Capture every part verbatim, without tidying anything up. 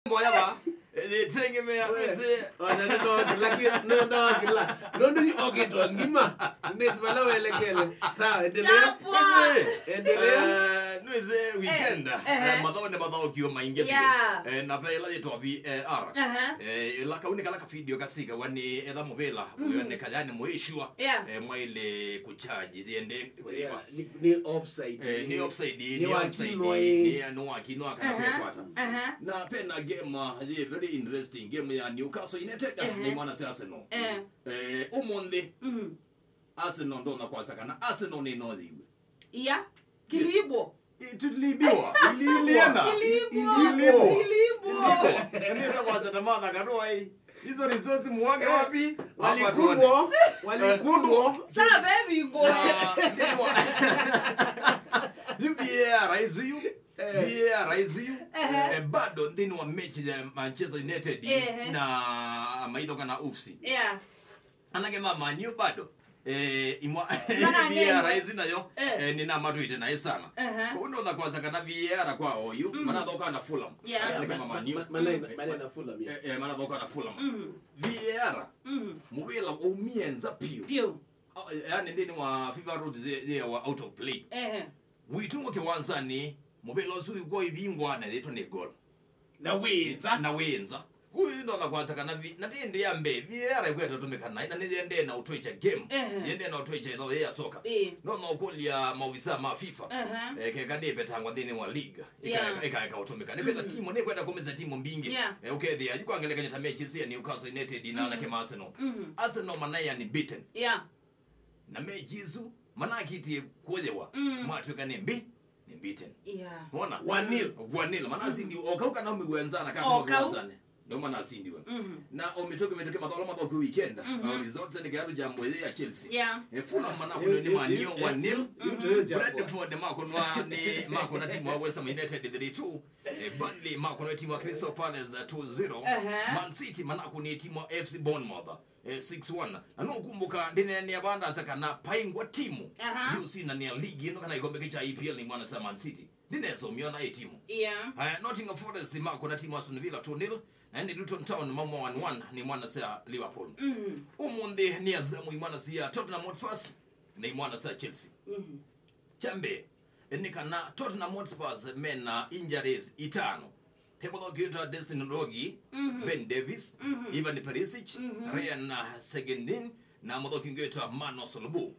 Mboya ba. Eh, tengemea, wese. Ona nĩ no kila, ki-, no, no kila. No, no, okay, to ngima. Nĩ vala welekele. Sawa, endelea. Chapwa. Wese. Endelea. Eh, nwĩsĩ weekend. Eh, eh. Eh, mathao nĩ mathao kiwa maingi biũ. Yeah. Eh, na ve ĩla yĩtwa V A R. Aha. Eh, ĩla kau nĩ kala ka video kasikawa nĩ etha mũvĩla, mm, ũyoneka yani mũĩshua. Yeah. Eh, mwaile kuchaji, yende. Yeah, nĩ, nĩ offside. Eh, nĩ offside, nĩ, nĩ offside, nĩ wakinwa, ĩ, nĩ, nĩ wakinwa kana, aha, kwekwata. Aha. Na pena game, uh, yĩ very interesting, game ya Newcastle United, ehe, na imwana sya Arsenal. Eh. Eh, ũmũnthĩ, mhm, Arsenal ndonya kwasya kana Arsenal nĩ no yĩwe. Iya. Yes. Kilibo. Itulibiwa. Ilienda. Kilibo. Ilibo. Kilibo. Ilienda kwasya tamatha kadua hii. Hizo results muwage wapi? Walikundwo, walikundwo. Saa bebi ngo. Yu V A R isu yu. Eh. V A R isu yu. Ehe. Eh, bado nthĩnĩ wa mechi ya Manchester United, ehe, na maithoka na Wolves. Yeah. Anake ma Man U bado. Eh, imwa, V A R isu nayo, eh, eh, nĩnamatwĩte naĩ sana. Aha. Kwoou ndonya kwasya kana V A R kwa oyu, mhm, manathoka na Fulham. Yeah. Anake ma Man U. Ma-, ma-, manai-, manai na Fulham, yeah. Eh, eh, manathoka na Fulham. Mhm. V A R, mhm, mũvĩla umie nza piũ. Piũ. Ah, eh, yani nthĩnĩ wa FIFA rules yĩ, yĩawa out of play. Ehe. Wĩtungwa kĩwanzanĩ, mũvĩla ũsu ũkwa ivingwa na yĩtwa nĩ goal. Na wĩ nza. Na wĩ nza. Kũu ndonya kwasya kana vi-, na ti ĩndĩ ya mbee, V A R ĩkwete ũtũmĩka naĩ, na nĩyendee na ũtwĩkya game. Ehe. Yendee na ũtwĩkya ĩtho yĩ ya soka. Ĩĩ. Ndonya ũkũlya maovisa ma FIFA. Aha. Eh, keka ndĩvetangwa nthĩnĩ wa league. Ĩka-, yeah, ĩkaeka ũtũmĩka. Nĩkwĩtha, mhm, timu, nĩkwenda kũmĩsa timu mbingĩ. Yeah. Eh, ũkethĩa, yu kwa ngelekany'o ta mechi cia Newcastle United na, mhm, anake ma Arsenal. Mhm. Arsenal manai unbeaten. Yeah. Na mechi isu, manakitie kuoyewa, mm, matwĩka nĩ mbi-, nĩ beaten. Yeah. Wona? One nil. One nil. Manasindi, mm, o kau kana umiwe nza na, o kau, kwanzane. Ndio manasindiwe. Mhm. Na o mĩtũkĩ mĩtũkĩ mathola mathoku weekend. Mhm. Na results ni kiatu jambo ya Chelsea. Yeah. E, Fulham manakũnĩwa nĩ Man U one nil. Mhm. Brentford makũnwa nĩ, makũna timu wa West Ham United three two. E, Burnley makũnwa timu wa Crystal Palace, uh, two zero. Aha. Man City manakũnĩ timu wa F C Bournemouth. Eh, six one. Na nũkumbuka ndĩneenea vandasa kana paingwa timu, aha, yũsindanĩa ligi ĩno kana ĩkombe kĩ kya E P L nĩ mwana sa Man City. Ndinesa ũmyona ĩ timu. Yeah. Haya, Nottingham Forest makũna timu Aston Villa two nil, na ĩndĩ Luton Town mauma one one nĩ mwana sa Liverpool. Mhm. Ũmũnthĩ nĩ azamu imwana sia Tottenham Hotspur na imwana sa Chelsea. Mhm. Kya mbee, nĩ kana Tottenham Hotspur mena injuries itano. He mũthaũki wĩtawa Destiny Udogie, mhm, Ben Davies, mhm, Ivan Perisic, mhm, Ryan, uh, Segedin, na mũthaũki ũngĩ wĩtawa Manos Lubu.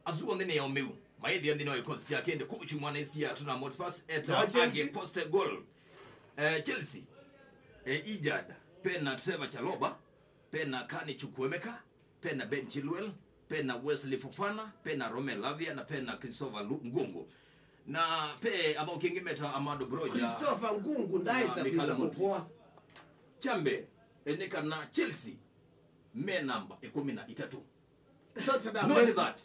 Asu onthe nĩ aũmĩu. Maĩthĩa nthĩnĩ wa ikosi kyake, ĩndĩ coach mwana ĩsi ya Tottenham Hotspur etawa Age Postecoglou. Eh, Chelsea, eh, Ijad, pena Trevoh Chalobah, pena Carney Chukwuemeka, pena Ben Chilwell, pena Wesley Fofana, pena Romeo Lavia, na pena Christopher Lu-, Nkunku. Na pe athauki angĩ metawa Amado Broja, Christopher Nkunku na ndaĩsa Mikel kwĩsa Mudryk. Kũvoa. Kya mbee, nĩ kana Chelsea me namba ĩkũmi na itatũ. Tottenham. Note that.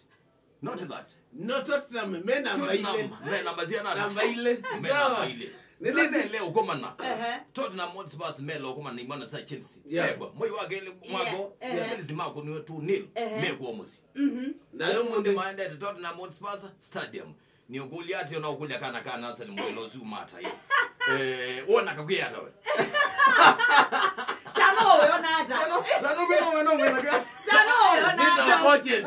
Note that. No, Tottenham me namba ilĩ. Tottenham me namba cia nana. Namba ilĩ. Me namba ilĩ. Nĩ leo ũkomana. Ehe. Tottenham Hotspur me leo ũkomana na imwana sa Chelsea. Yeah. February, mwei wa kelĩ mwako, yeah, ehe, Chelsea makũniwe two nil. Ehe. Me kwa mũsyĩ. Mhm. Na leo ũmũnthĩ maendete Tottenham Hotspur Stadium. Nĩ ũkũlya atĩ ona ũkũlya kana ka Nasali mwelo ũsu mata ĩ. Eh, wona kakwĩ ata we? Stano, we ona ata? Stano, Stano, we no, we no, we no. Stano, we ona ata? Nita coaches.